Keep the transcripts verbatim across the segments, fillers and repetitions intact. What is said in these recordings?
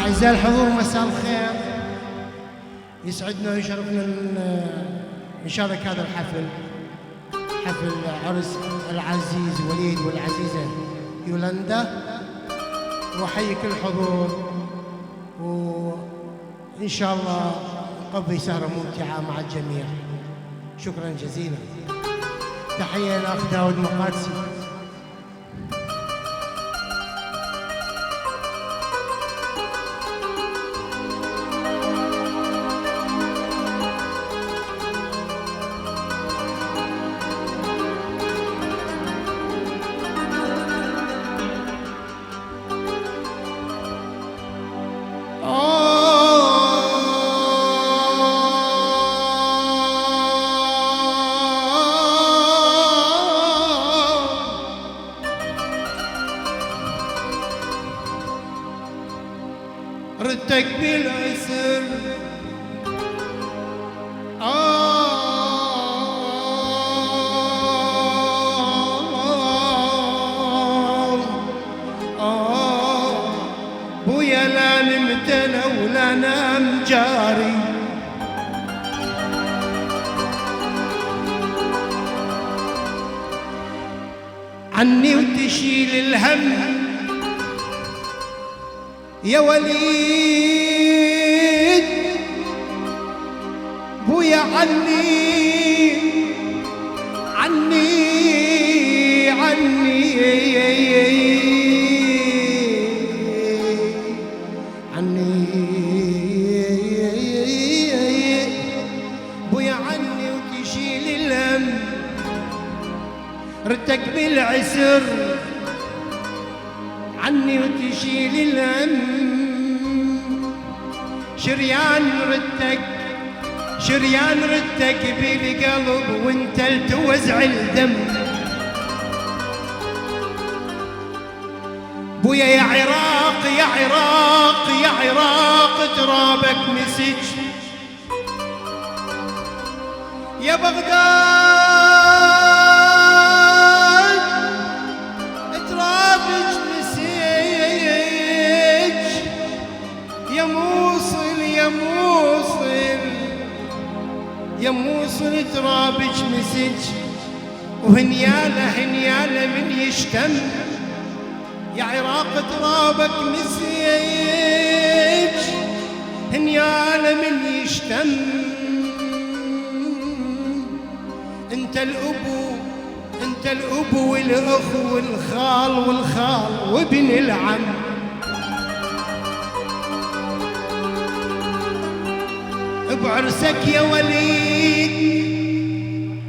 أعزائي الحضور، مساء الخير. يسعدنا ويشرفنا أن نشارك هذا الحفل، حفل عرس العزيز وليد والعزيزة يولندا، وأحيي كل الحضور، وإن شاء الله نقضي سهرة ممتعة مع الجميع. شكرًا جزيلًا. تحية لأخ داود مقادسي. ردتك بالعسر. آه، آه، بويا لا نمت أنا ولا نام جاري. عني وتشيل الهم يا وليد، بويا عني، عني، عني، عني، بويا عني وتشيل الهم. ردتك بالعسر عني وتشيل الهم. شريان ردتك، شريان ردتك بالقلب وانت التوزع الدم. بويا يا عراق، يا عراق، يا عراق، ترابك مسج. يا بغداد، ترابك مسج. يا موصل، يا موصل، يا موصل، ترابك مسج. وهنيالة، هنيالة من يشتم. يا عراق ترابك مسيج، هنيالة من يشتم. انت الأبو، انت الأبو والأخ والخال والخال وابن العم. بعرسك يا وليد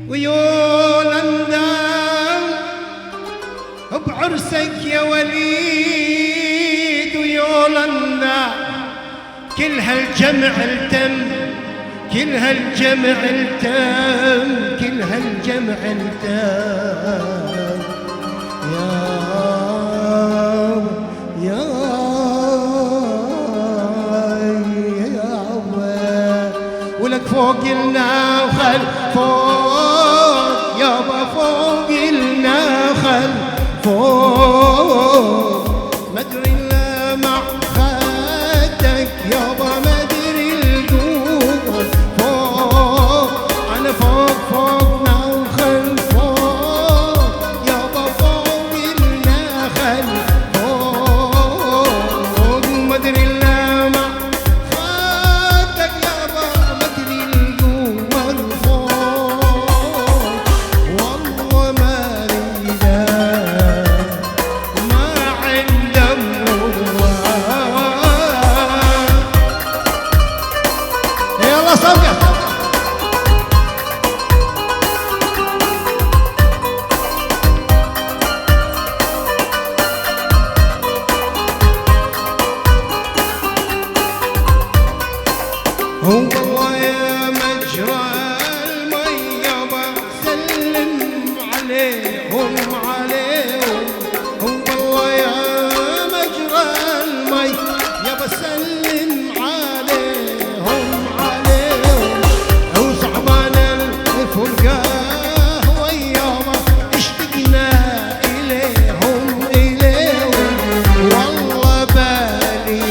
ويولندا، بعرسك يا وليد ويولندا، كل هالجمع التم، كل هالجمع التم، كل هالجمع التم. يا، يا، يا، ولك فوق النخل، فوق يابا، فوق النخل، فوق. ما ادري الا مع خدك يابا، ما ادري القوة. فوق، انا فوق، فوق نخل، فوق يابا، فوق النخل، فوق. ما ادري الا مع خدك يابا، ما ادري القوة الفوق. والله ما اريده، ما عنده مروة. يلا صفقة. هو الله يا مجرى المي يابا، سلم عليهم، عليهم. هو الله يا مجرى المي يابا، سلم عليهم، عليهم. وصعبان الفرقة ويابا، اشتقنا إليهم، إليهم. والله بالي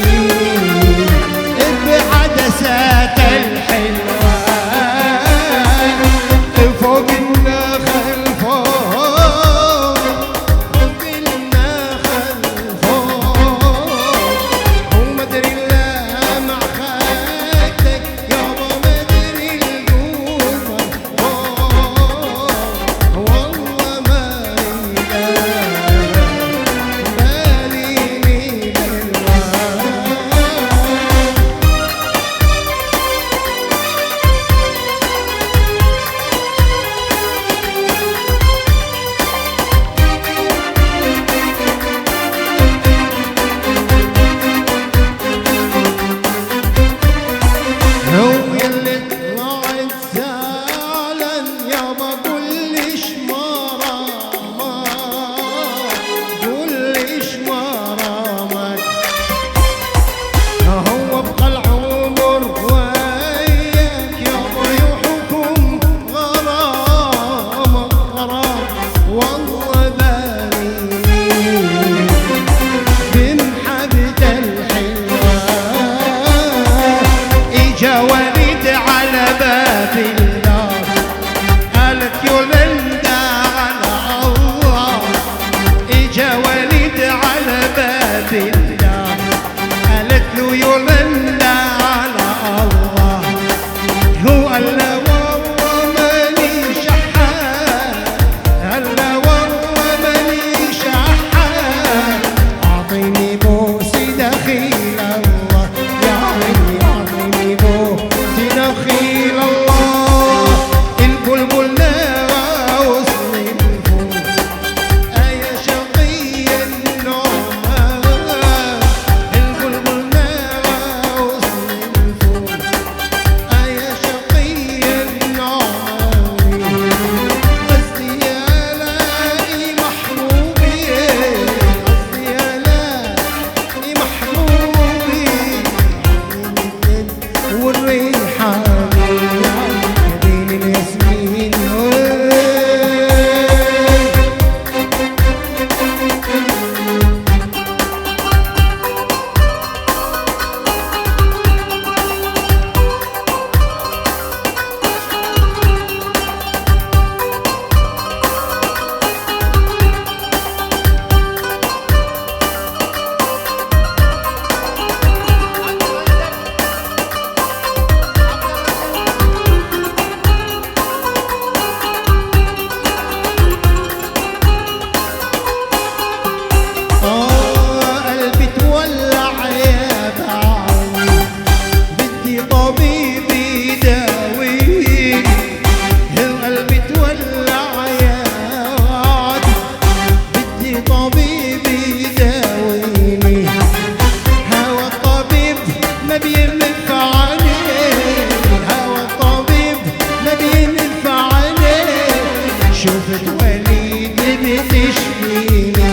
تشفيني،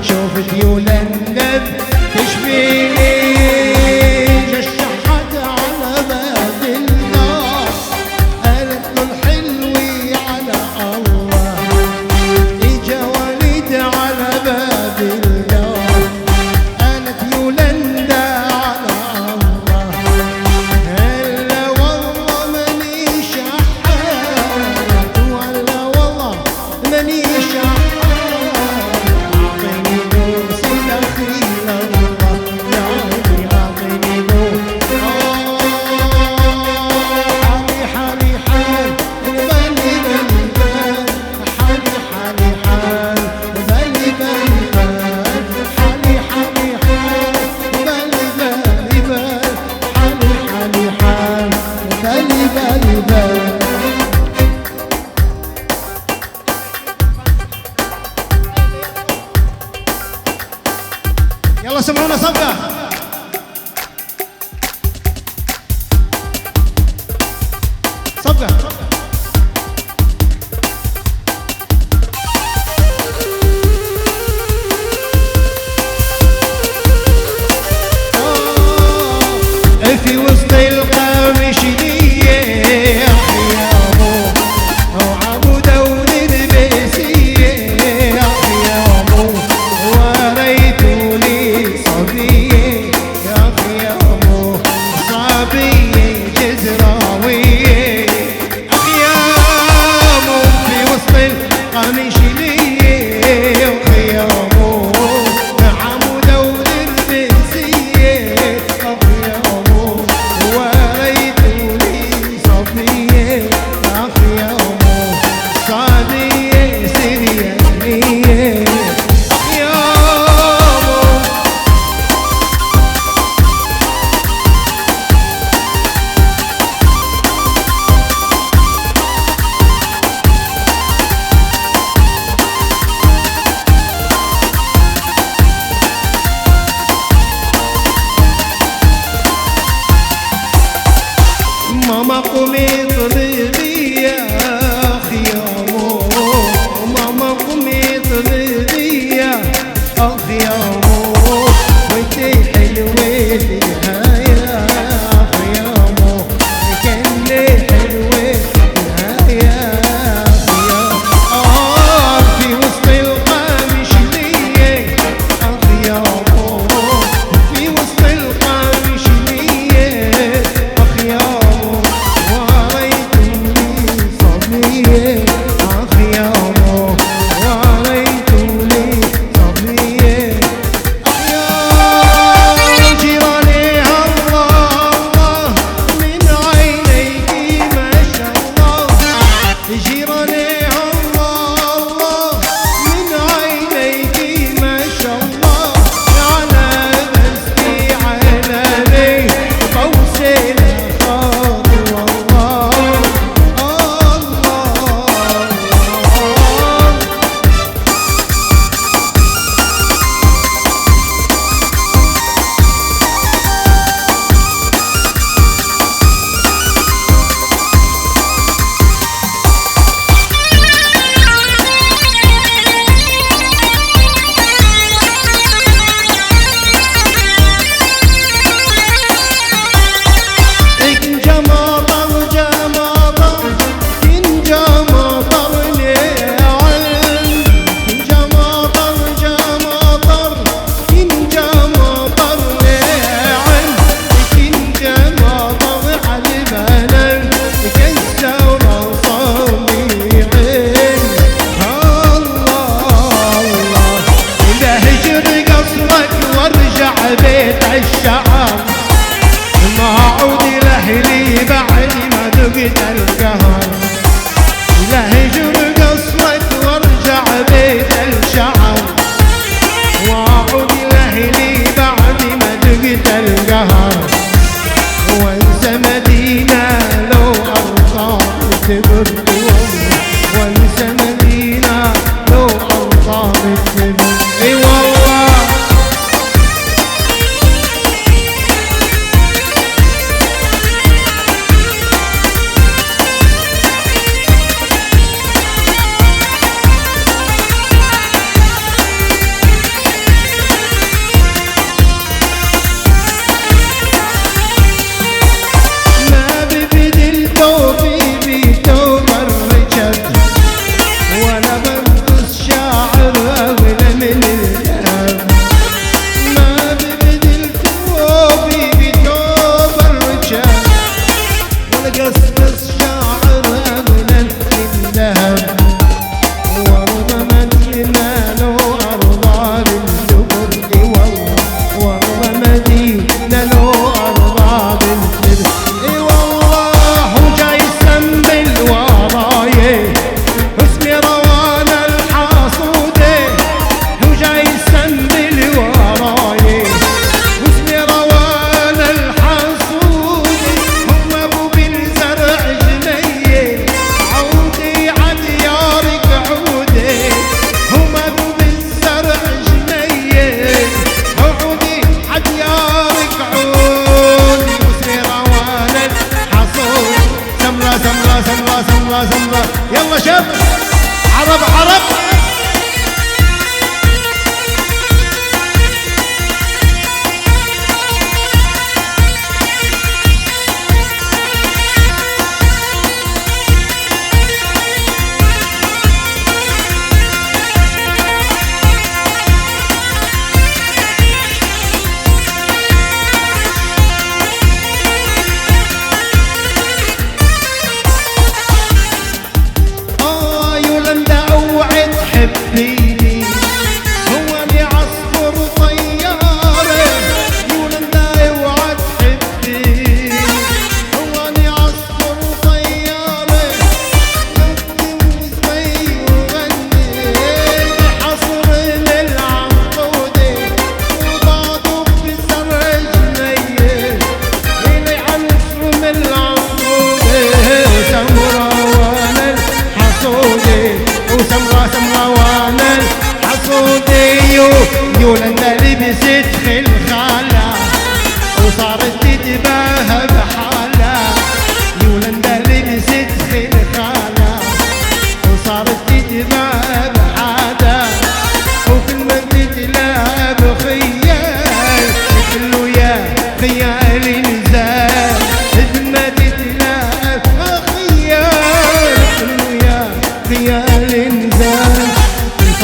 شوفت يولندب تشفيني، جشحت على باب الدار، قالت له الحلوة على الله، إجا وليد على باب الدار، قالت يولندا على الله، هلا والله ماني شحات، ولا والله ماني شحات، أعطيني بوسة دخيل الله، يا عيني أعطيني بوسة. آه، حالي، حالي، حال، بالي، بالي، بال، حالي، حالي، حال، بالي، بالي، بال، حالي، حالي، حال، بالي، بالي، بال، حالي، حالي، حال، بالي، بالي، بال. يلا سمعونا صفقة. صفقة. في وسط القمش ليه يا خيامو، وعبو داود البيسيه يا خيامو، وريتو لي صبيه يا خيامو، صبيه جزراويه. أخيامو في وسط القميش ليه، أخيامو عمودة ودربسية، أخيامو وريتولي صفية، أخيامو صادية سريانية، أخيامو. ماما قومي طلبي يا خيامو، ماما قومي طلبي يا أخ يا مو، وانتي حلوة فيها يا أخ يا مو، كلي حلوة فيها يا أخ يا مو. آه، في وسط القمش ليه أخ يا مو، في وسط القمش ليه أخ يا مو، وريتني صبية أخ يا مو، وريتني صبية.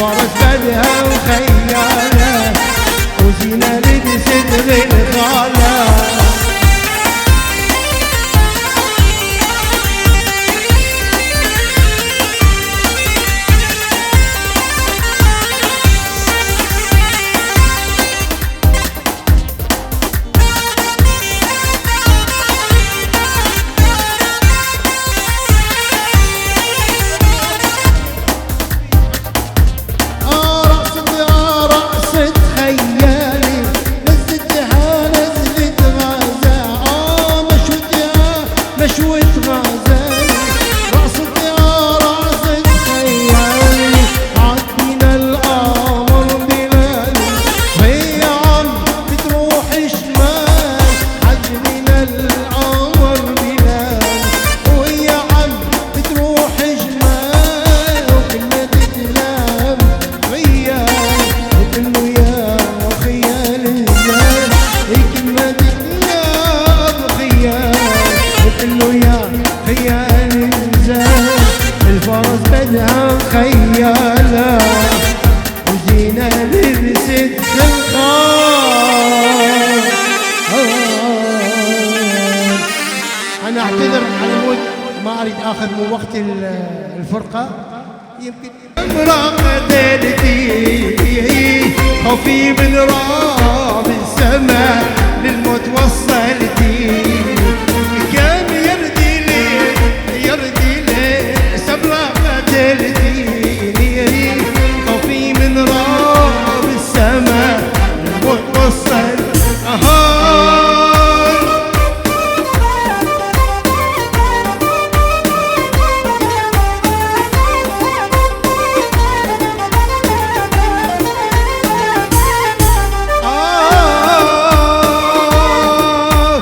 فارس بدها وخيالها، وزينة لبست غير خالها. آه، رقصة، آه، رقصة خيالي، نزلتها، نزلت غزة، آه، مشوتها، مشوت غزة، رقصة، آه، رقصة خيالي، عدينا القمر بلالي، هي عم بتروح شمال، عدينا القمر بلالي، وهي عم بتروح جمال وكلمة كلام خيال، وكله يا خيال نزال. هي كلمة كلام خيال، وكله يا خيال نزال. الفرس بدها خيالها، وزينة لبست الخال. أنا أعتذر على مود ما أريد آخذ من وقت ال-، الفرقة. يمكن امرأة قتلتي، خوفي من رعب السما، للموت وصلتي. كان يردي لي، يردي لي، سمرة قتلتيني، خوفي من رعب السما، للموت وصل. أهاي. آه،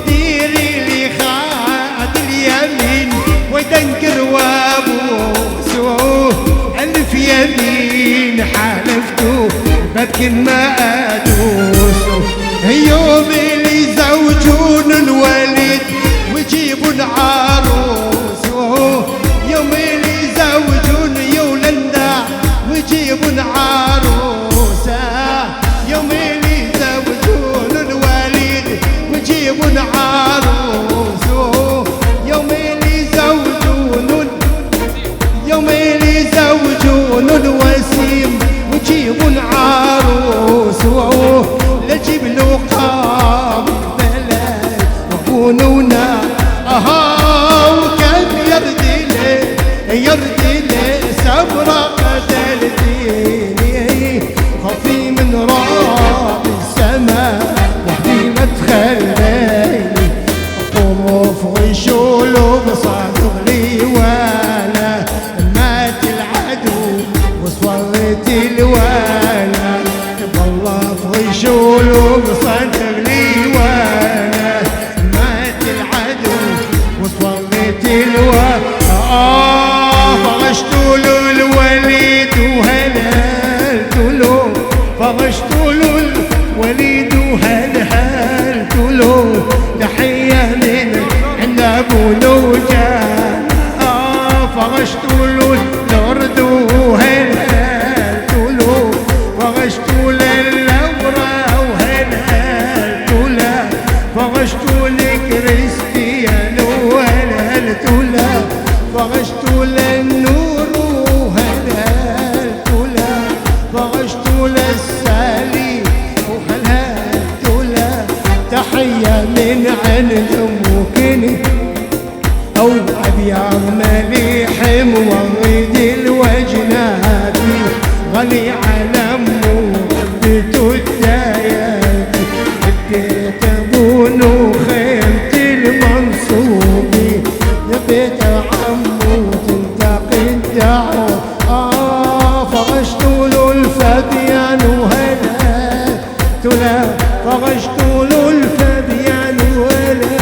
ديري لي خاد اليمين، ويدنكر وابوسو، ألف يمين حلفتو، ببكي ما أدوسو. يوم اللي زوجون الوليد، ويجيبون عروسو. يوم اللي زوجون يولندا، ويجيبون عروسه. يوم اللي يزوجون الوليد ويجيبون عروسه، يوم اللي يزوجون، يوم اللي يزوجون الوسيم ويجيبون عروسه، لجيب له قام بلد وبنونا. أها، وكم يردي لي، يردي لي، سمرة قتلتيني. خوفي من رعب السما، وحدي ما تخليني. قوموا فغشوا له بصدغ لي وانا مات العدو وصورت الوانا. والله فغشوا له بصدغ لي وانا مات العدو وصورت الوانا. آه، فغشتوا له الوليد وهللتوا له، فغشتوا له الوليد وهللتوا له. تحية من عند أبو نوجان. آه، فغشتوا له الورد وهللتوا له، فغشتوا له الورد وهللتوا له، فغشتوا له كريستيانو وهللتوا له، فغشتوا له النور وهللتوا له، فغشتوا له السالي وهللتوا له. تحية من عند أمو كني أو أبيض مليح مورد الوجنات، غلي على أمو غبت الدايات. بديت أبون وخيمة المنصوبي، نبيت عمو تنتقي الدعوة. آه، فغشتوا له الفديان وهلا تلا، فغشتوا له الفديان ولا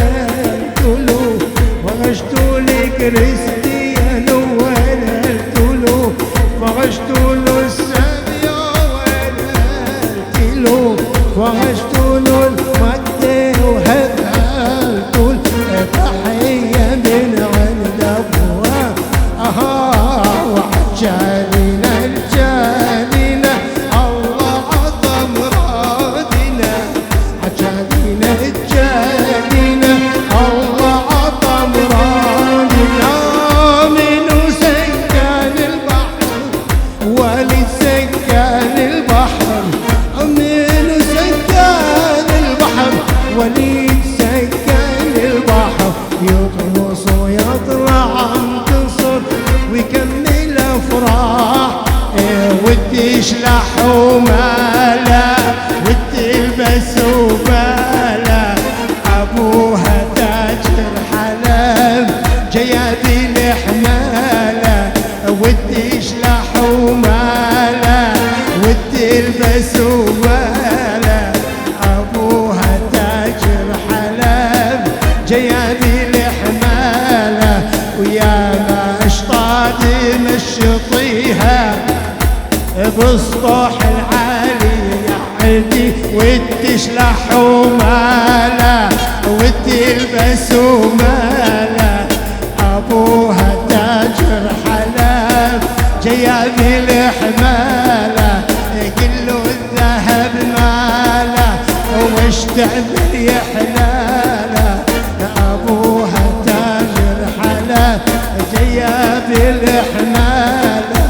تلو، فغشتوا له كريستيانو ولا تلو، فغشتوا له السابيو ولا تلو، فغشتوا له المجد وهدهلتوا له. تحية من عند أبوه، أها، وعجالين الجاي. تشلح ومالا وتلبس وبالا، أبوها تاجر حلب جيادي الحمالة، وتشلح ومالا وتلبس وبالا، أبوها تاجر حلب جيادي الحمالة، ويا ما أشطاد مشطيها بسطوح العالي يا عيدي، وتشلح ومالا وتلبس ومالا، أبوها تاجر حلب جيادي الحمالة، كله الذهب مالا، وش تعمل يا حلالة، أبوها تاجر حلب جيادي الحمالة،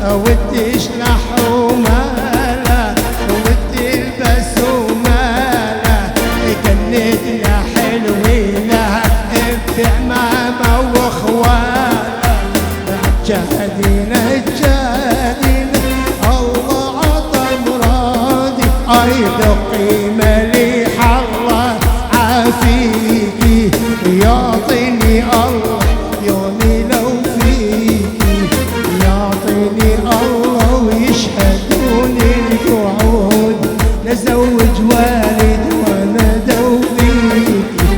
وتشلح ومالا وتلبس ومالا، كنت يا حلوينها بعمامة وخوالة، جادينا جادينا الله عطى مرادي، أي دقي مليح الله عافيكي، يعطيني الله يومي لو فيكي، يعطيني الله ويشهدوني القعود، لزوج والد وأنا دوفيكي،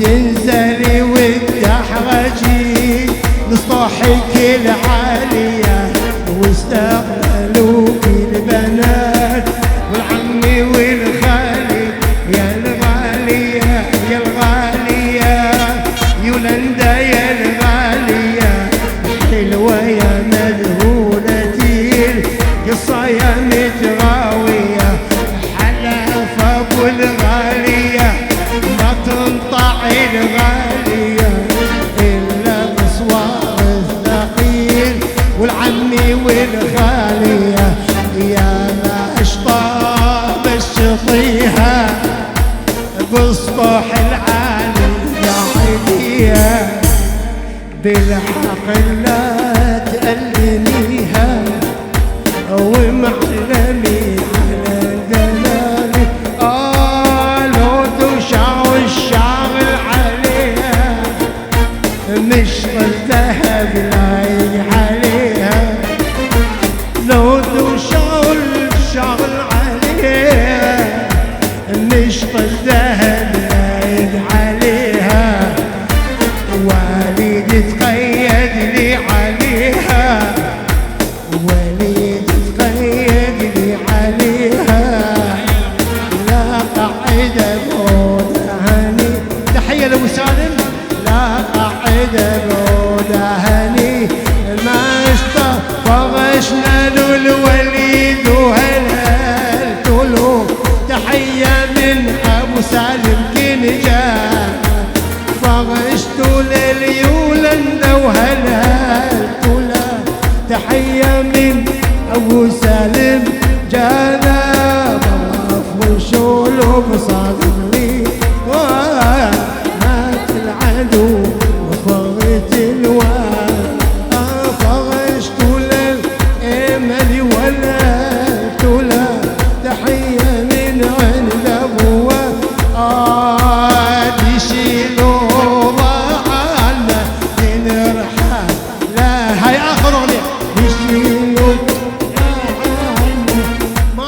دنزلي والدحرجي، نصطحك العالية، واستقبلوك البنات، والعمي والخالي، يا الغالية، يا الغالية، يولندا يا الغالية، حلوة يا مذهولتي، القصة يا متغاوية، حلف أبو الغالية، ما تنطع الغالية إلا بصوار الثقيل، والعمي والخالية، يا ما أشطاب الشطيها، بسطوح العالي يا عينيها. بالحق لا تألميها، ومعلمي على دلالي. آه، لو تشعر الشعر عليها، مش الذهب لايق عليها. لو تشعر الشعر عليها، مش الذهب لايق عليها. والدي تقيد لي عليها، والدي تقيد لي عليها. لا قاعدة بعود هاني. تحية لأبو سالم. لا قاعدة بعود هاني. ما اشتفغشنا له الوليد وهلا الكلو. تحية من أبو سالم كنجان. فغشتو لليولندا وهلا الكلو. تحية من أبو سالم جانا. بغف وشولو بصادقني. ومات العدو وصغت الواد. فغشتو لل إيماني ولا تولا. تحية من عند أبوه. آه، يشيلوا عنا ينرحل. لا، هاي آخر أغنية. يشيلوا عنا. ما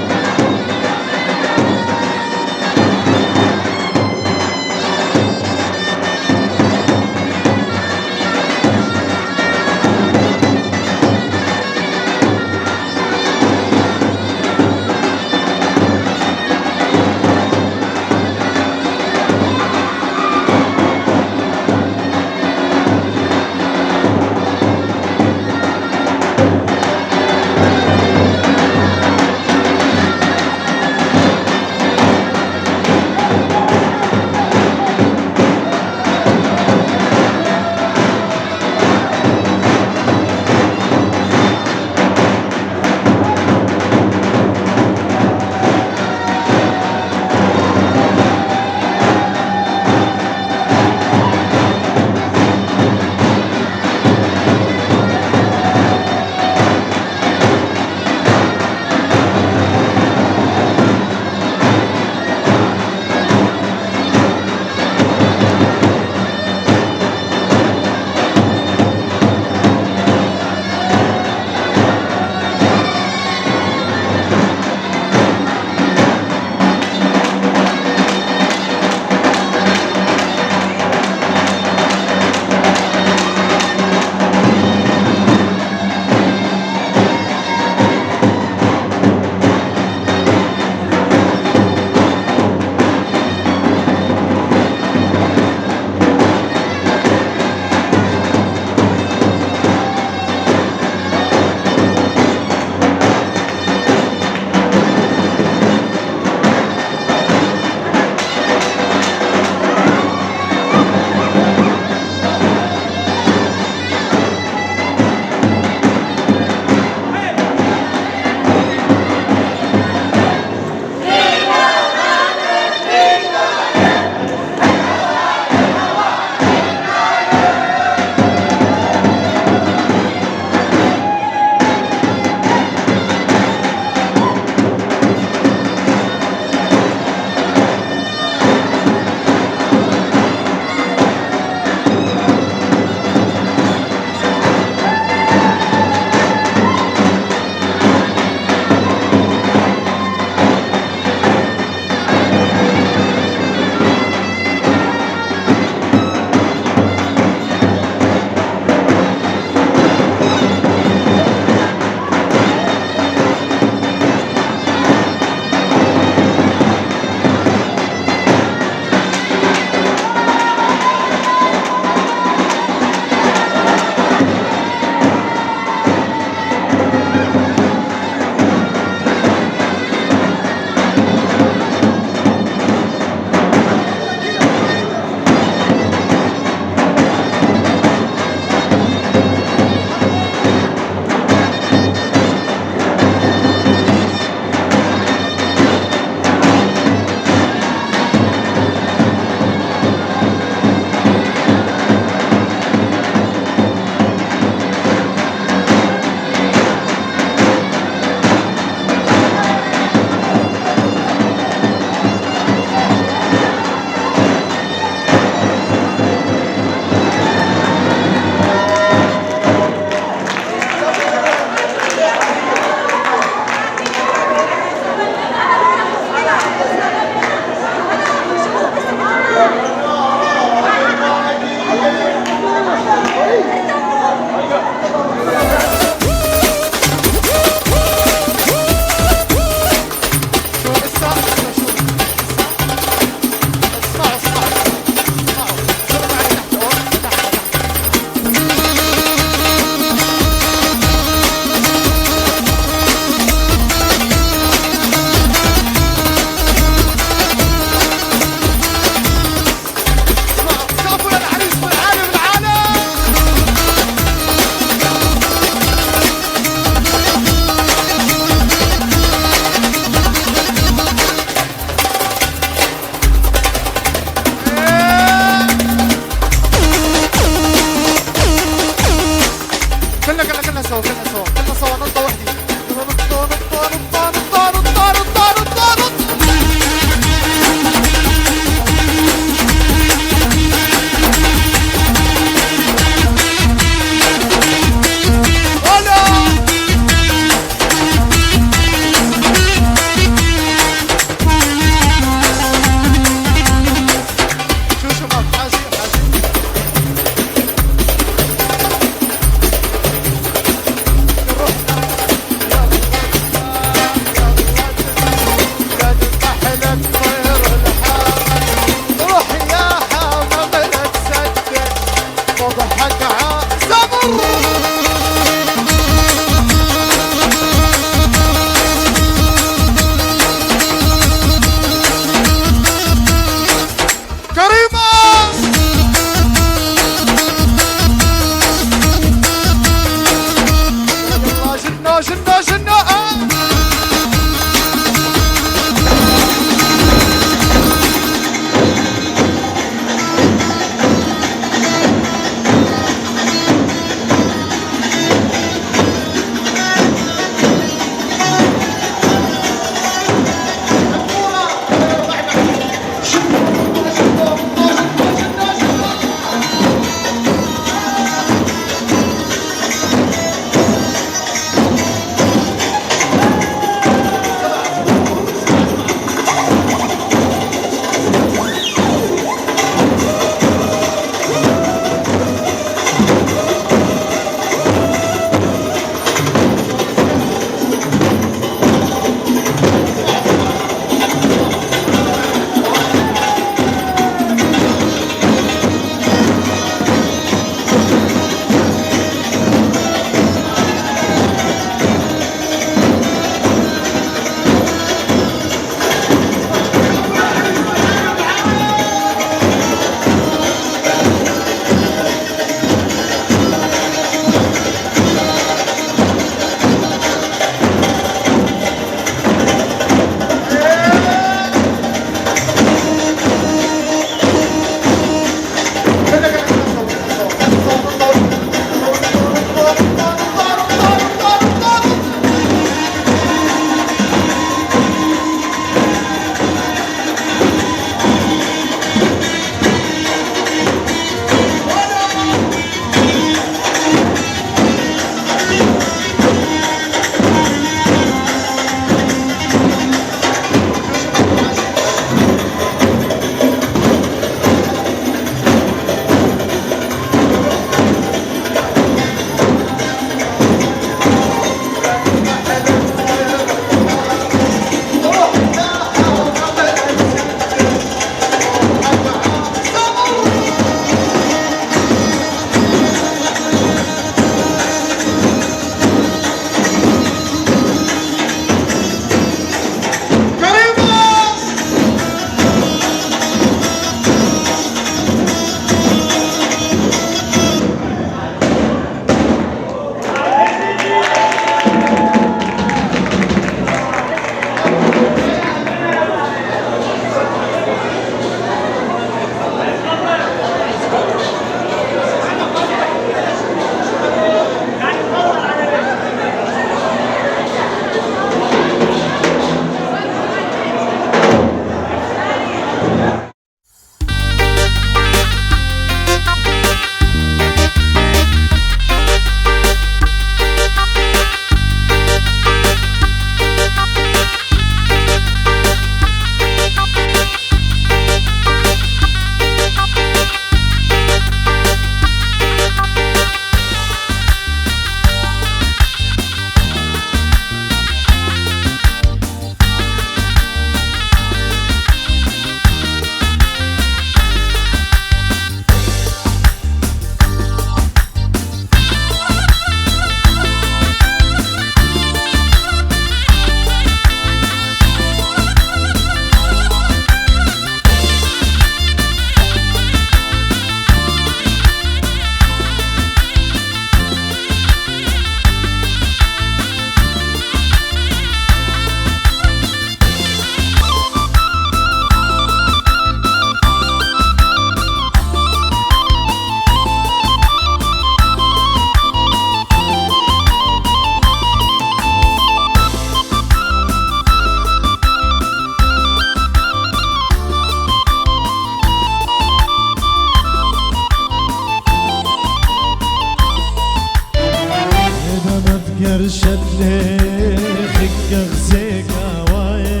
Gexzê gawayê,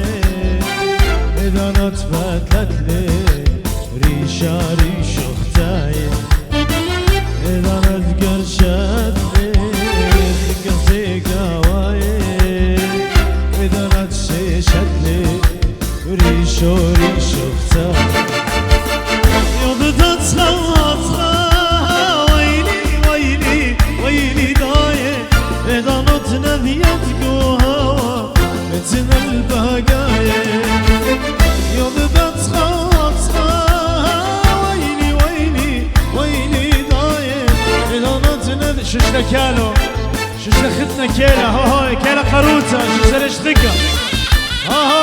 êdanat fetletlê, rîşa rîşuxtayê, êdanat gerşetlê, gexzê gawayê, êdanat şêşetlê, rîşo rîşuxta. Yo didat xewat xewa, weylî, weylî, weylî dayê, êdanat neviyet guhawa. Çin el bagayê. Yo didat xewat xewa, weylî, weylî, weylî dayê. Êdanat ne şişte kelo. Şişte xitne kela. Ha ha, kela karuta. Şişte reştika. Ha ha.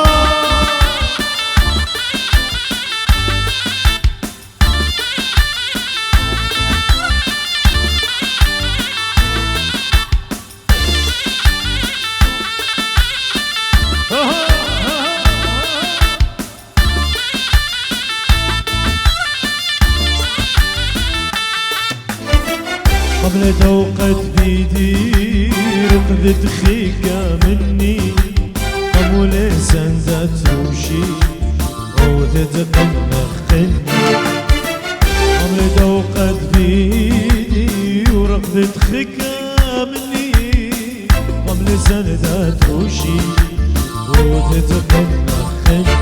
قبل توقت بيدي رقدت خيكا مني قبل سندت روشي عودت قنخ قني قبل توقت بيدي ورقدت خيكا مني قبل سندت روشي عودت قنخ قني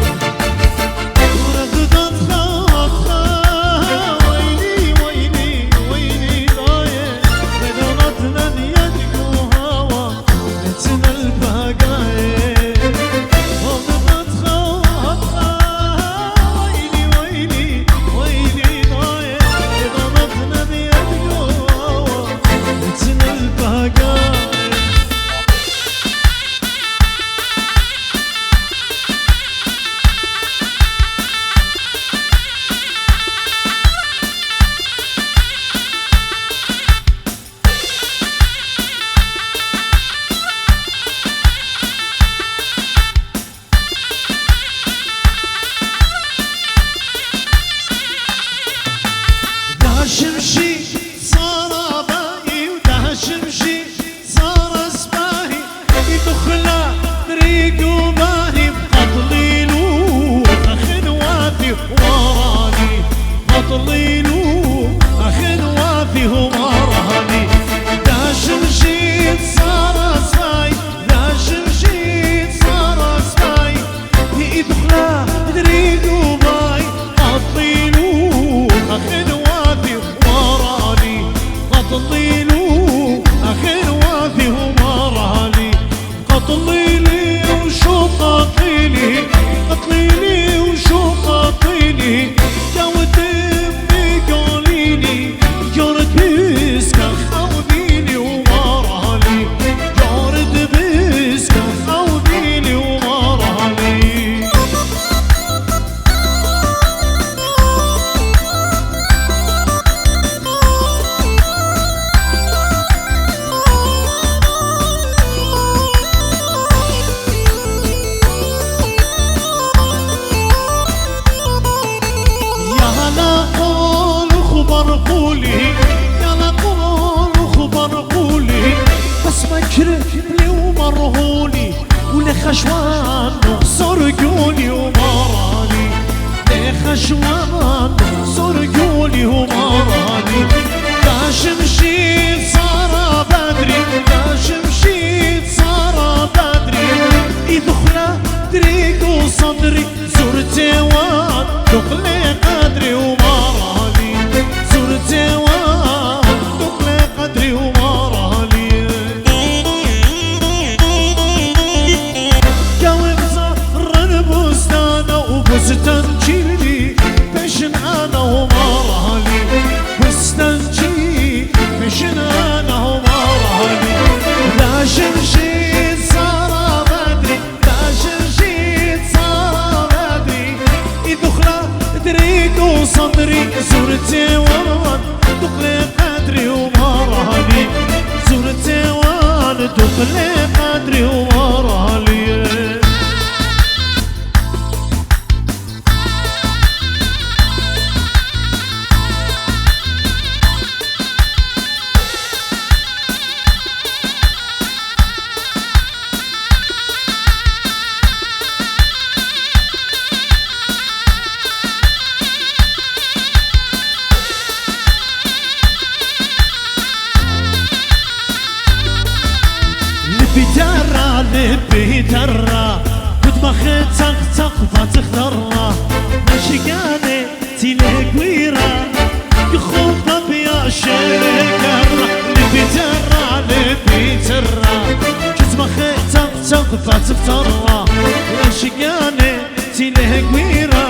داشم شي صار باي وداشم شي صار سباهي يدخل طريق وباهي قتليلو أخن وافي وراني قتليلو أخن وافي هو مراني داشم شي صار سباي داشم شي صار سباي يدخل طريق وباي قتليلو أخن وافي وراني قتليلو أخن وافي هو مراني قتليلي وشو قتليلي قتليلي وشو قتليلي جاوت امي قوليلي جارت بسكا خاوديلي ومارالي جارت بسكا خاوديلي ومارالي يا هلا قول خبر قولي، يا هلا قول خبر قولي، بس ما كرهلي ومرهولي، ولخشوان نخسر قولي ومراني، لخشوان نخسر قولي ومراني، باش مشيت صار بدري، باش مشيت صار بدري، يدخل دريك وصدري. زرتي وان دقلي قدري ومرالي، زرتي وان دقلي قدري ومرالي. قوم زهر البستان وبستان جيلي، بشن انا ومرالي، بستان جي، بشن انا ومرالي. لا شمشي صار بدري، داش جيت صار بدري، يدخل دريك وصدري، زرتي وان دقلي قدري ومرالي، زرتي وان دقلي قدري ومرالي. Bî terra, kutma xê çaq çaq fatix terra. Meşikane, tîlek wîra, ki xo papiya şekerra. Li bî terra, li bî terra, kutma xê çaq çaq fatix terra. Meşikane, tîlek wîra,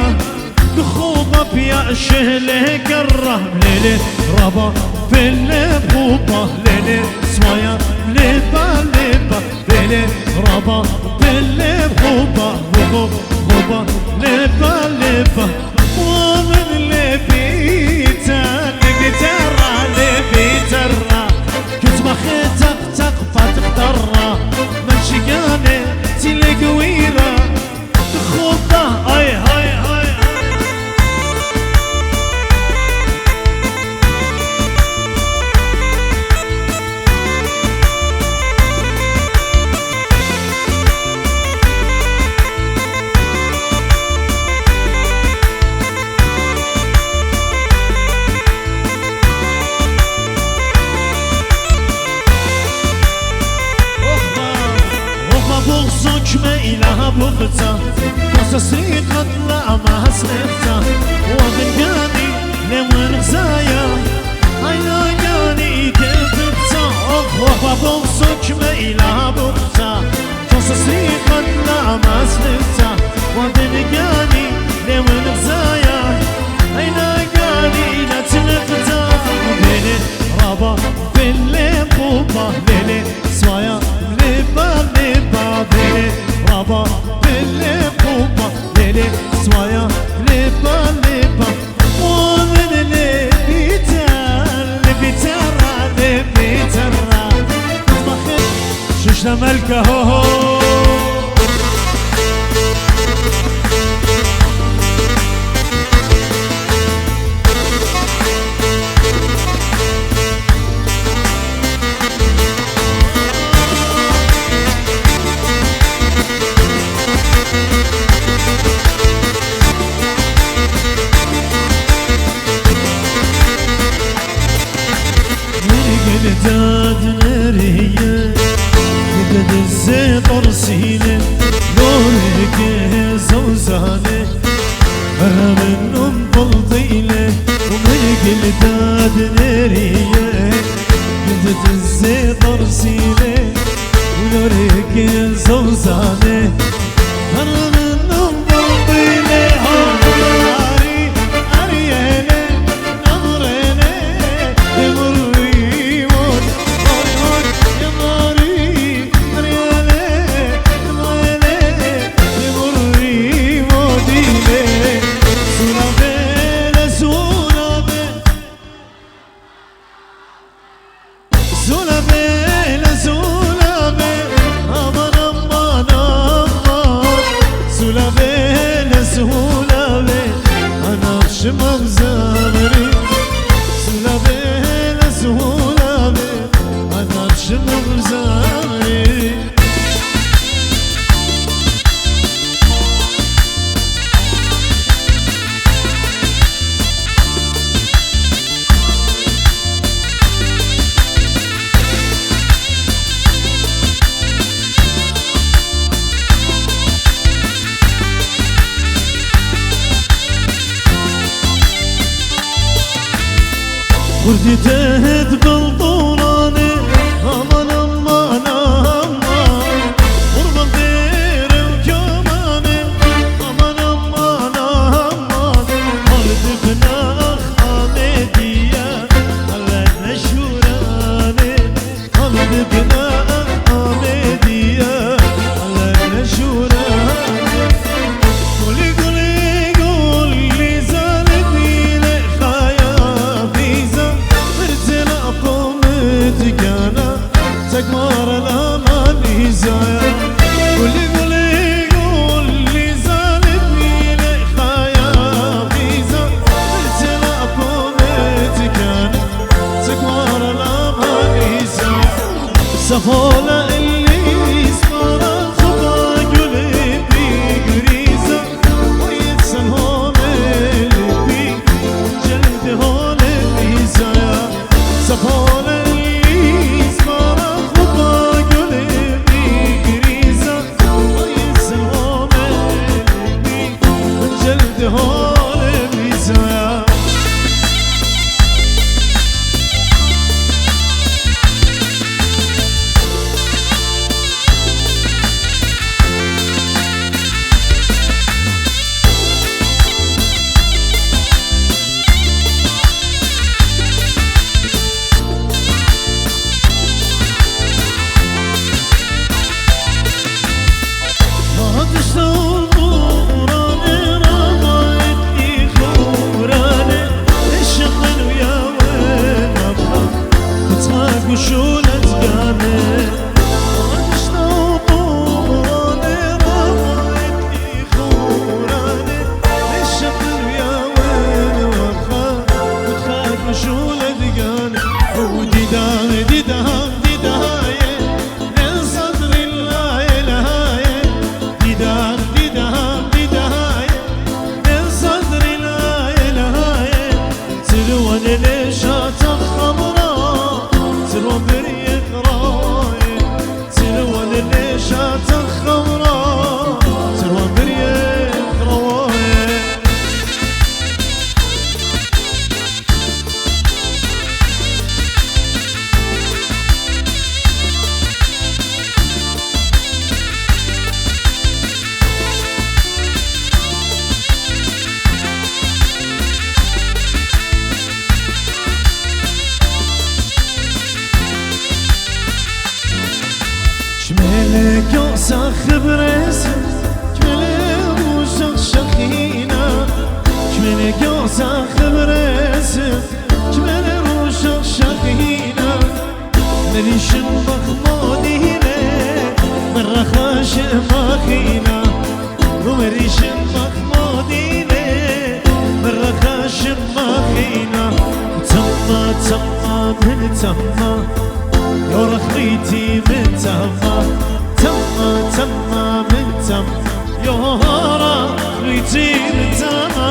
ki xo papiya şekerra. Lê lê raba, pele xuba, lê lê swaya, lê ba, lê ba. Belê raba, belê xuba, xuba, xuba, leba, leba. Wa min lê bîte, lê bîte ra, lê bîte ra. Kutma xê teq, teq, fatix derra. Meşiganê tîlek wî ra. Xuda, ay, hay, hay, hay. Oxma, oxma, boxso kime îlaha boxta. Boxsa srî qatla ama hasrefta. Wa min ganî, lê min xizaya. Ayna ganî, îte bixta. Ox, oxma, boxso kime îlaha boxta. Boxsa srî qatla ama hasrefta. Wa min ganî, lê min xizaya. Ayna ganî, îla çilefta. Bêlê raba, bêlê xuba, bêlê swaya, lê ba, lê ba, bêlê raba, bêlê xuba, bêlê swaya, lê ba, lê ba. O lê, lê, lê, bîter, lê bîter ra, lê bîter ra. Şişle melke ho ho. Gel dad neriye, gel dizê tarsîne, lorê ke zozane. Heremin nûm bildîle, û min gil dad nêrîye. Gil di dizê tarsîle, û lorê ke zozane. Heremin nûm bildîle, harî, ariyele, namrene, demurî, vot, vot, vot, demurî. Xurtî te hêt bil torane, aman, aman, aman. Qurban dêre û kamane, aman, aman, aman. Hal dibina Amediye, Allah neşurane. Hal dibina Amediye, Allah neşurane. Gulî, gulî, gulî, zalî dîle xaya fîza. Mirtela pomit kana, tek mara la manîzaya. Gulî, gulî, gulî, zalî dîle xaya fîza. Mirtela pomit kana, tek mara la manîzaya. Sefola elîs mara xuba gulê bîgrîza. Wayet sen hole lipî, celde hole pîzaya. Sefola elîs mara xuba gulê bîgrîza. Yorxlîtî min tema, tema, tema min tema. Yorxlîtî min tema.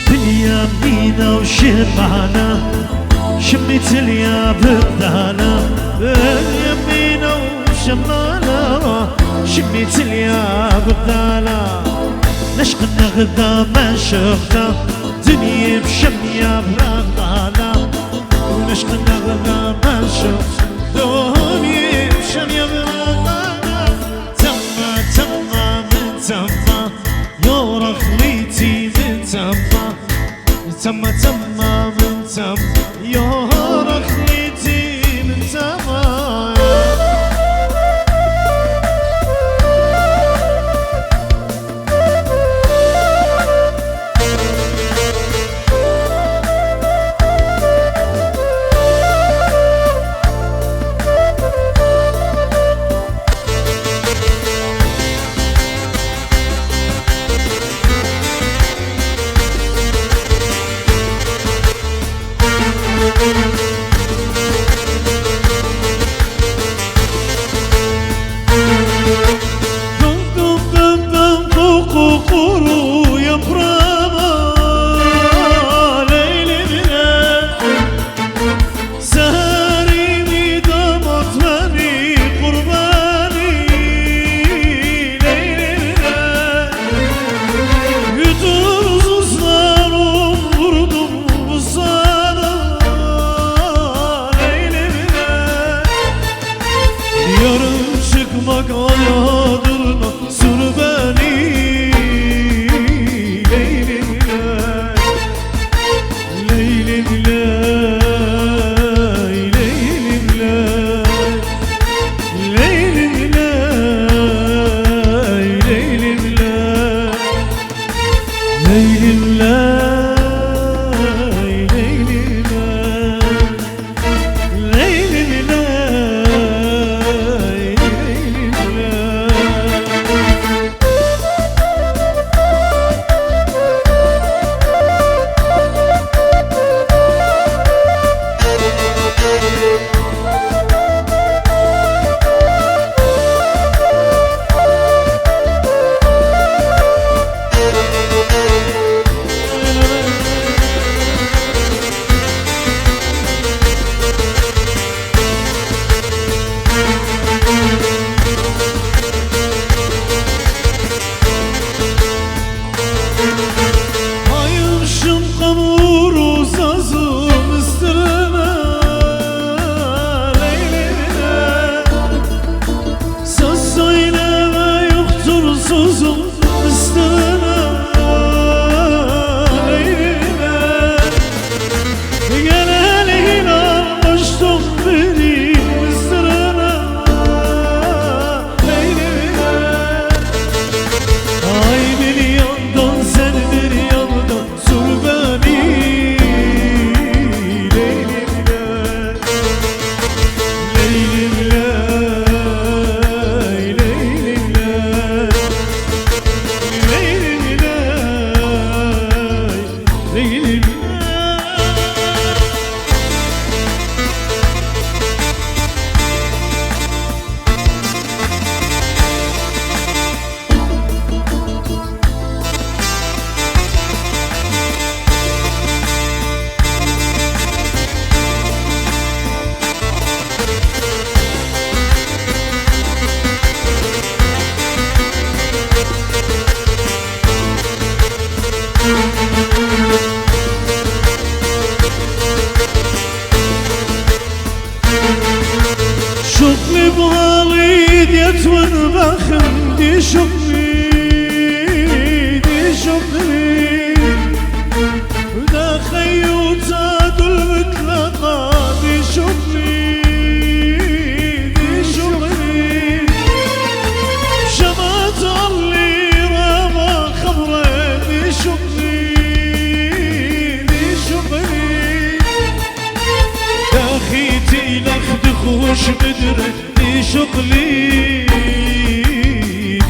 Dinya mîna û şemala, şimî tiliya bibdala. Dinya mîna û şemala, şimî tiliya bibdala. Neşq nexda meşuxta, dinyê bi şemiya bibdala. Neşq nexda meşuxta, dinyê bi şemiya bibdala. Tema, tema, min tema. Yorxlîtî min tema. Tema, tema, min tema. Yorxlîtî min tema. Kuru yaprağa Leylim le. Serî wî damat wenî qurbanî Leylim le. Yutur zuzlarım vurdum sana Leylim le. Yarın çıkmak ayadırma Sür beni Leylim ley, Leylim ley, Leylim ley, Leylim ley, Leylim ley, Leylim ley, Leylim ley. Ayılmışım kamuru sazım üstüne, Leylim ley. Söz söyleme yoktur sözüm üstüne, Leylim ley. Gel hele inan koştum benim üstüne, Leylim ley. Ay bir yandan sen bir yandan Sür beni Leylim ley, Leylim ley, Leylim ley, Leylim ley, Leylim ley. Şukli bu halî diyet wen baxim di şukli, di şukli. Da xeyuta dul mitlaqa di şukli, di şukli. Şemat al Şibidire dişuqlî,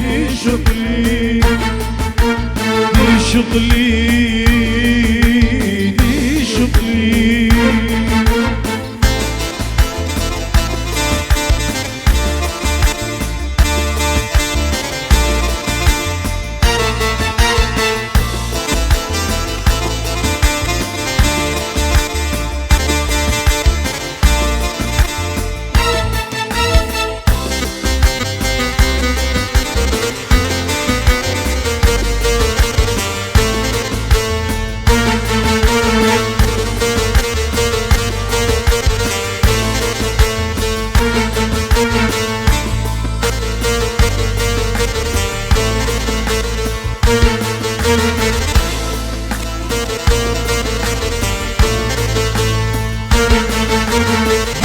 dişuqlî, dişuqlî, dişuqlî.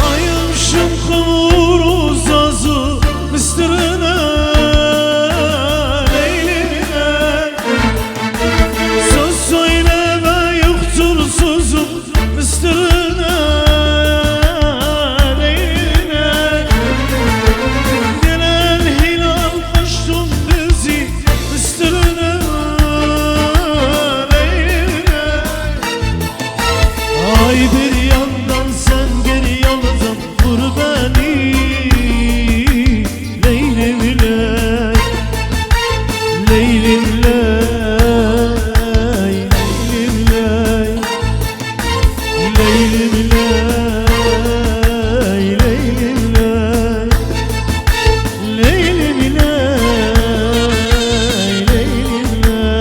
Hayım şım xumur û zazû mistirine Leylimine. Söz söyleme yoktur sözüm mistirine Leylimine. Gelen hilal koştum bizi mistirine Leylimine. Ay bir yandan sen geri yalnızım vur beni Leylim ley, Leylim ley, Leylim ley, Leylim ley, Leylim ley, Leylim ley, Leylim ley.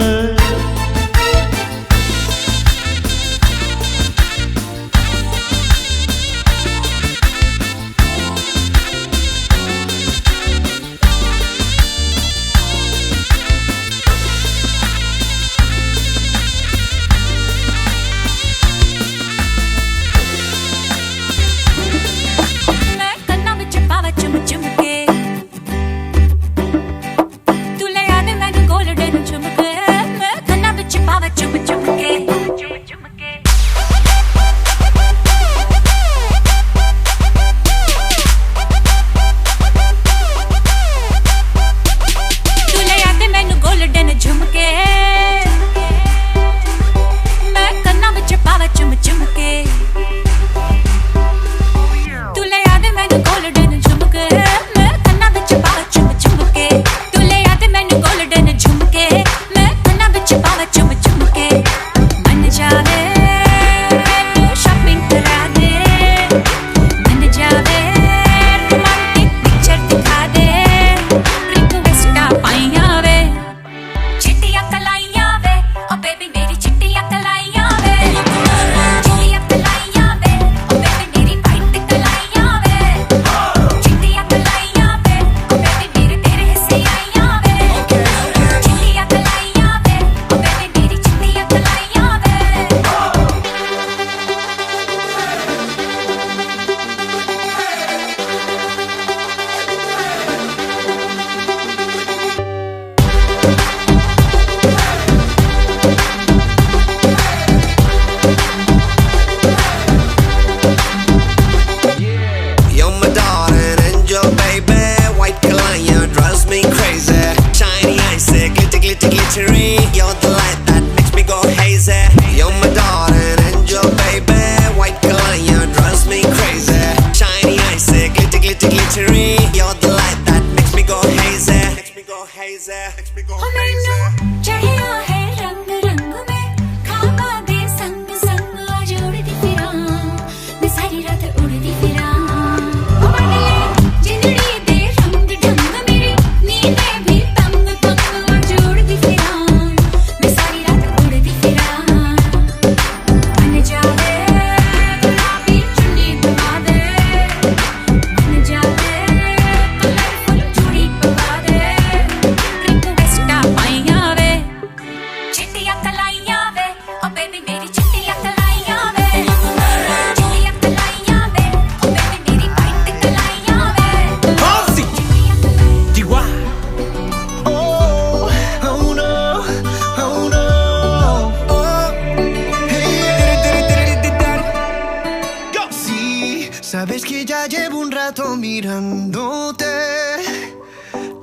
Mirándote,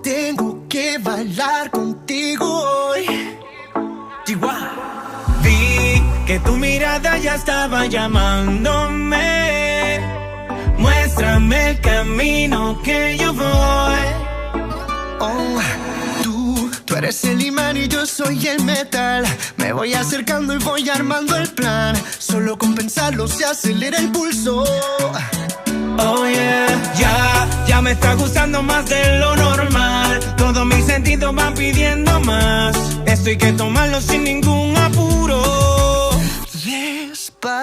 tengo que bailar contigo hoy. Chihuahua. Vi que tu mirada ya estaba llamándome. Muéstrame el camino que yo voy. Oh, tú, tú eres el imán y yo soy el metal. Me voy acercando y voy armando el plan. Solo con pensarlo se acelera el pulso. Oh yeah, ya, ya me está gustando más de lo normal. Todos mis sentidos van pidiendo más. Esto hay que tomarlo sin ningún apuro. Despacito,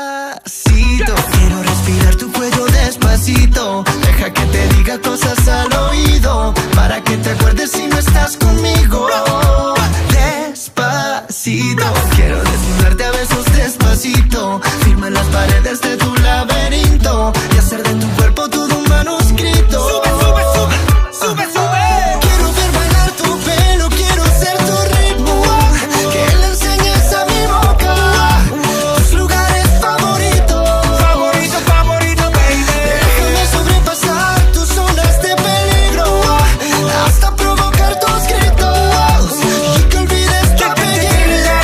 quiero respirar tu cuello despacito. Deja que te diga cosas al oído, para que te acuerdes si no estás conmigo. Despacito, quiero desnudarte a besos despacito. Firma las paredes de tu laberinto y hacer de tu cuerpo todo un manuscrito. Sube, sube, sube, sube, sube. Quiero ver bailar tu pelo, quiero ser tu ritmo. Que le enseñes a mi boca tus lugares favoritos. Favorito, favorito, baby. Déjame sobrepasar tus zonas de peligro, hasta provocar tus gritos y que olvides tu apellido.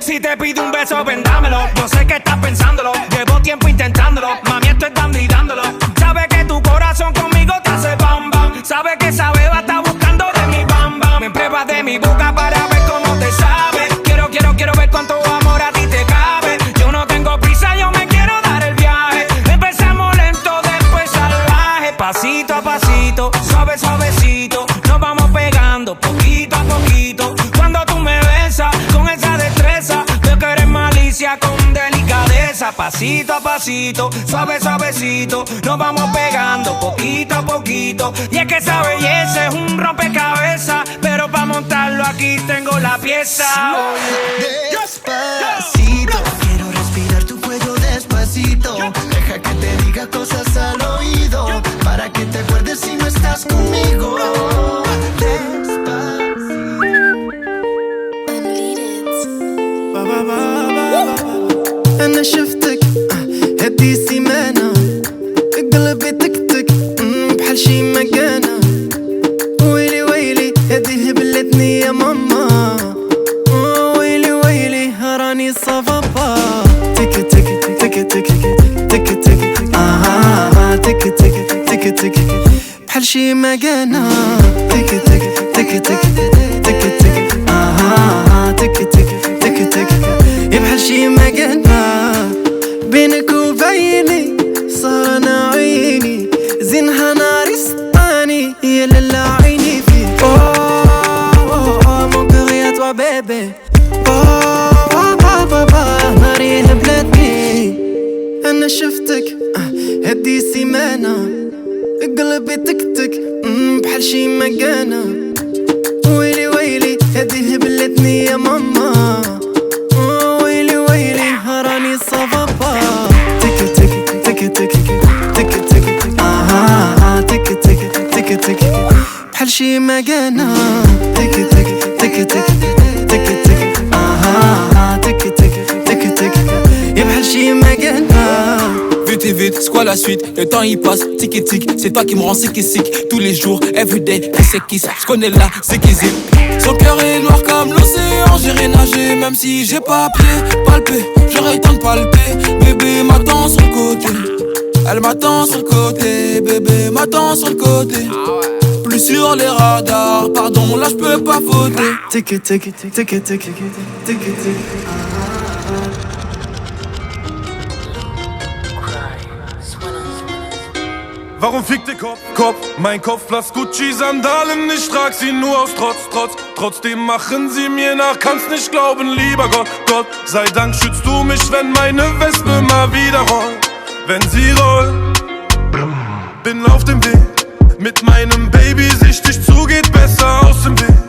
Si te pido un beso, ven, dámelo. Yo sé que estás pensándolo. Llevo tiempo intentándolo. Mami, esto es dando y dándolo. Sabe que tu corazón conmigo te hace bam, bam. Sabe que esa beba está buscando de mi bam, bam. Me pruebas de mi boca para ver cómo te sabe. Quiero, quiero, quiero ver cuánto amor a ti te cabe. Yo no tengo prisa, yo me quiero dar el viaje. Empezamos lento, después salvaje. Pasito a pasito, suave, suavecito. Nos vamos pegando poquito a poquito. Cuando tú me besas con esa destreza, veo que eres malicia con delicadeza. Pasito a pasito, suave, suavecito. Nos vamos pegando poquito a poquito. Y es que esa belleza es un rompecabezas, pero pa' montarlo aquí tengo la pieza. Despacito, quiero respirar tu cuello despacito. Deja que te diga cosas al oído, para que te acuerdes si no estás conmigo. Despacito. أنا شفتك، آه، هدي سيمانة، قلبي تكتك، مم، بحال شي مكانة. ويلي ويلي، هدي هبلتني يا ماما. آه، ويلي ويلي، راني صافا با. تك تك، تك تك، تك تك، آها، آها، تك تك، تك تك. بحال شي مكانة. تك تك، تك تك، تك تك، آها، آها، تك تك، تك تك. يا بحال شي مكانة. بينك وبيني صار أنا عيني، زينها ناري سطاني، يا لالا عيني فيك. Oh, oh, oh, mon cœur est à toi, bébé. Oh, oh, oh, oh, oh, ناري هبلتني. أنا شفتك، آه، هدي سيمانة. قلبي تكتك، مم، بحال شي مكانة. ويلي ويلي، هدي هبلتني يا ماما. آه، ويلي ويلي، راني صافا با. تك تك، تك تك، تك تك، آها، آها، تك تك، تك تك. بحال شي مكانة. تك تك، تك تك، تك تك، آها، آها، تك تك، تك تك. يا بحال شي مكانة. Vite et vite, c'est quoi la suite? Le temps il passe, tic et tic. C'est toi qui me rends sick et sick. Tous les jours, everyday, kiss et kiss. Je connais la ziki zip. Son cœur est noir comme l'océan. J'irai nager même si j'ai pas pied. Palper, j'aurais le temps de palper. Bébé m'attend sur le côté. Elle m'attend sur le côté. Bébé m'attend sur le côté. Plus sur les radars, pardon, là je peux pas voter. تك تك، تك تك، تك تك. Warum fickt der Kopf, Kopf, mein Kopf, Platz Gucci-Sandalen, ich trag sie nur aus Trotz, Trotz. Trotzdem machen sie mir nach, kannst nicht glauben, lieber Gott, Gott sei Dank schützt du mich, wenn meine Wespe mal wieder rollt. Wenn sie rollt, bin auf dem Weg, mit meinem Baby sichtig zu, geht besser aus dem Weg.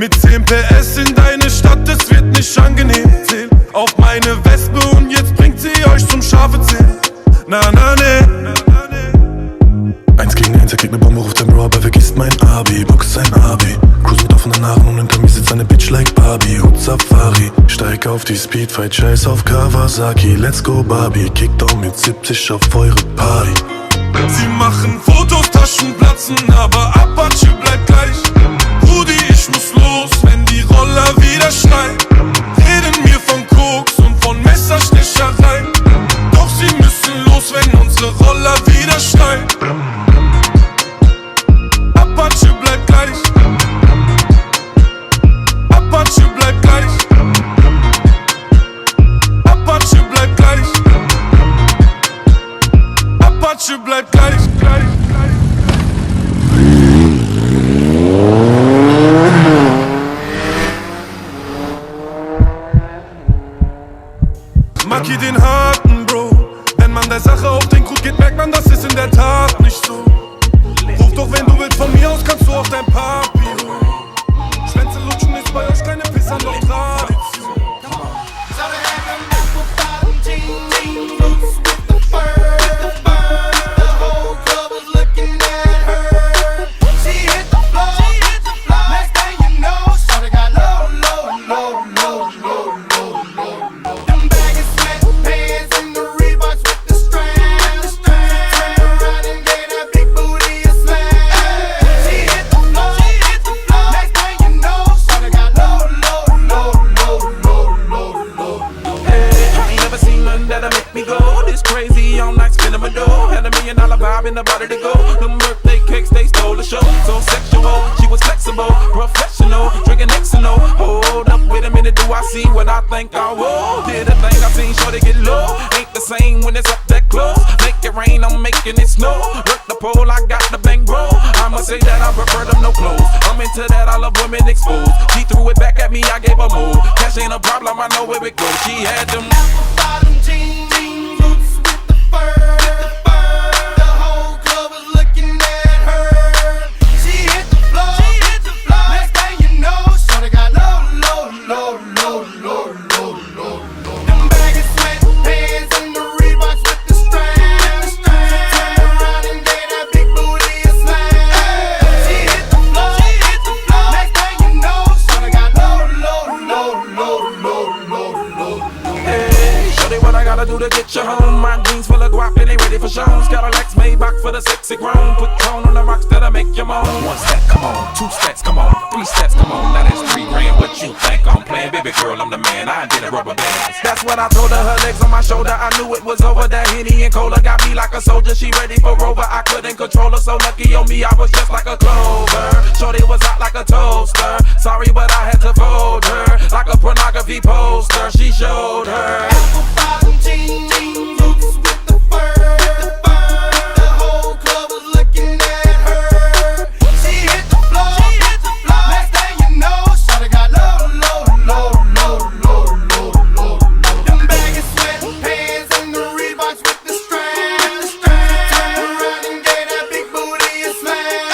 Mit zehn P S in deine Stadt, es wird nicht angenehm. Zähl auf meine Wespe und jetzt bringt sie euch zum Schafe zählen. Na, na, ne. Eins gegen eins, er kriegt ne Bombe, ruft sein Bro, aber vergisst mein Abi. Box sein Abi. Cruise mit offenen Haaren und hinter mir sitzt eine Bitch like Barbie. Hut Safari. Steig auf die Speedfight, scheiß auf Kawasaki. Let's go, Barbie. Kickdown mit siebzig auf eure Party. Sie machen Fotos, Schon platzen, aber Apache bleibt gleich. Brudi, ich muss los, wenn die Roller wieder schreien. Reden mir von Koks und von Messerstechereien. Doch sie müssen los, wenn unsere Roller wieder schreien. Apache bleibt gleich. Apache bleibt gleich. Apache bleibt gleich. Apache bleibt gleich, gleich, gleich. Maki den Harten, Bro. Wenn man der Sache auf den Grund geht, merkt man, das ist in der Tat nicht so. Ruf doch, wenn du willst, von mir aus kannst du auch dein Papi holen. Schwänze lutschen ist bei euch keine Pisser, noch Tradition. Hey, I ain't never seen nothing that'll make me go this crazy. All night spinning my dough. Had a million dollar vibe in the body to go. Them birthday cakes, they stole the show. So sexual, she was flexible, professional, drinking X and O. Hold up, wait a minute, do I see what I think I will? Did a thing, I seen shorty get low. Ain't the same when it's up that close. Make it rain, I'm making it snow. Work the pole, I got the bang roll. I'ma say that I prefer them no clothes. I'm into that, I love women exposed. She threw it back at me, I gave her more. Cash ain't a problem, I know where it goes. She had them apple bottom jeans, boots with the fur. The fur. The whole club was looking at her. She hit the floor. She hit the floor. Next thing you know, shorty got low, low, low, low, low, low, low. Them baggy sweatpants and the Reeboks with the strap. She turned around and gave that big booty a slap. She hit the floor. She hit the floor. Next thing you know, shorty got low, low, low, low, low, low, low. Hey, shorty, what I gotta do to get you home? My jeans full of guap and they ready for shows. Cadillacs, Maybach for the sexy grown. Put tone on the rocks that'll make you moan. One step, come on. Two steps, come on. Three steps, come on. Now that's three grand. What you think I'm playing? Baby girl, I'm the man. I did a rubber band. That's what I told her. Her legs on my shoulder. I knew it was over. That Henny and Cola got me like a soldier. She ready for Rover. I couldn't control her. So lucky on me, I was just like a clover. Shorty was hot like a toaster. Sorry, but I had to fold her. Like a pornography poster, she showed her. Apple bottom jeans, boots with the fur. The fur. The whole club was looking at her. She hit the floor. She hit the floor. Next thing you know, shawty got low, low, low, low, low, low, low, low. Them baggy sweatpants and the Reeboks with the strap. The strap. Turn around and gave that big booty a smack.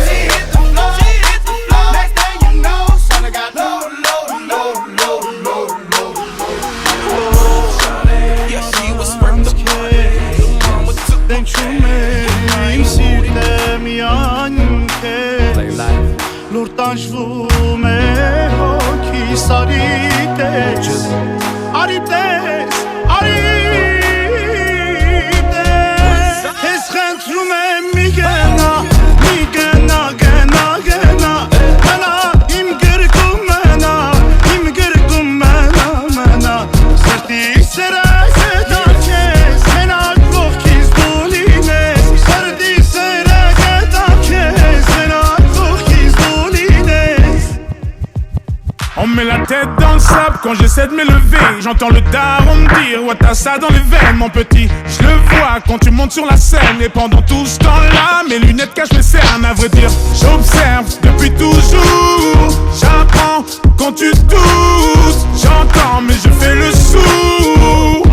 She hit the floor. She hit the floor. Next thing you know, shawty got low, low, low, low, low, low, low. Yeah, she was worth the party. The mama took my cash. Play life. Lortan ji vû me hokî sarî têz. Arî têz, arî têz. Hêz xent rû me mîgena, mîgena, gena, gena. Mena, îm gir ku mena, îm gir ku mena, mena. Sertî sere zeda kes, mena gox kîz dolîne. Sertî sere zeda kes, mena gox kîz dolîne. On met la tête dans le sable quand j'essaie de m'élever. J'entends le daron me dire, ouais, t'as ça dans les veines, mon petit. Je le vois quand tu montes sur la scène. Et pendant tout ce temps-là, mes lunettes cachent mes cernes. À vrai dire, j'observe depuis toujours. J'apprends quand tu doutes. J'entends, mais je fais le sourd.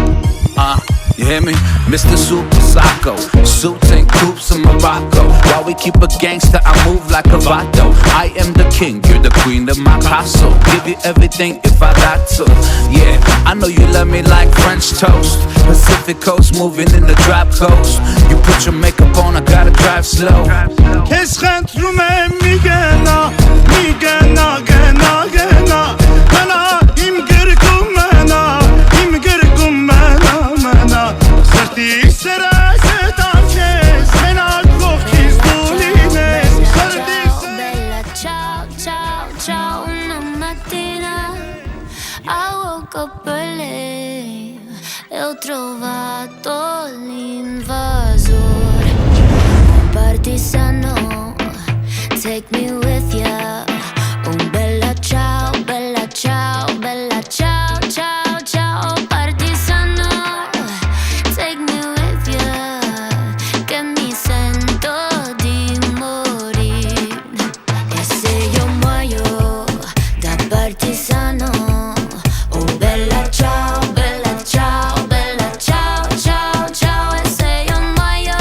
Uh, you hear me? Mister Super Psycho, suits and coops in Morocco. While we keep a gangster, I move like a vato. I am the king, you're the queen of my castle. Give you everything if I got to. Yeah, I know you love me like French toast. Pacific coast, moving in the drop coast. You put your makeup on, I gotta drive slow. Kes xent rû me mîgena, mîgena, gena, gena. Mena, îm gir ku mena, îm gir ku mena, mena. Sertî sere zeda kes, mena gox kîz Tolin vazor, un partisano, take me with ya. Un bella ciao, bella ciao, bella ciao, ciao, ciao, partisano, take me with ya, che mi sento di morire. E se io muoio da partigiano, oh bella ciao, bella ciao, bella ciao, ciao, ciao. E se io muoio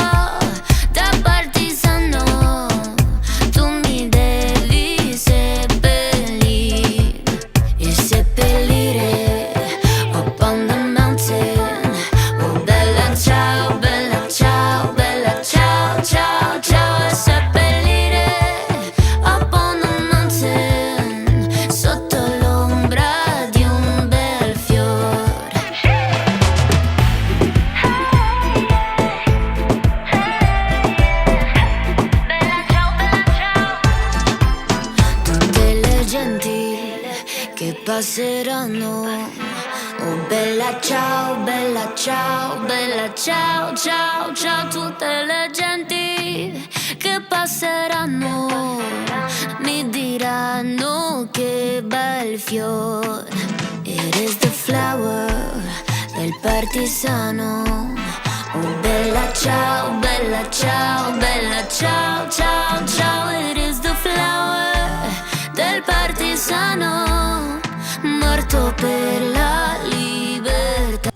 da partigiano, tu mi devi seppellire. E seppellire up on the mountain. Oh bella ciao, bella ciao, bella ciao, ciao, ciao. E seppellire up on the mountain, sotto l'ombra di un bel fiore. Tutte le genti che passeranno. Oh bella ciao, bella ciao, bella ciao, ciao, ciao, tutte le genti che passeranno mi diranno che bel fiore. It is the flower del partigiano. Oh bella ciao, bella ciao, bella ciao, ciao, ciao. It is the flower del partigiano, morto per la libertà.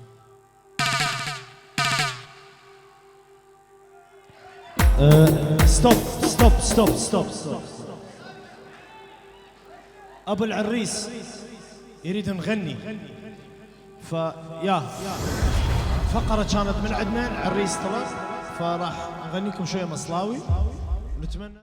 أه، ستوب ستوب ستوب ستوب ستوب. أبو العريس يريد نغني. فيا فقرة كانت من عندنا، العريس طلب، فراح نغنيكم شوية مصلاوي. ونتمنى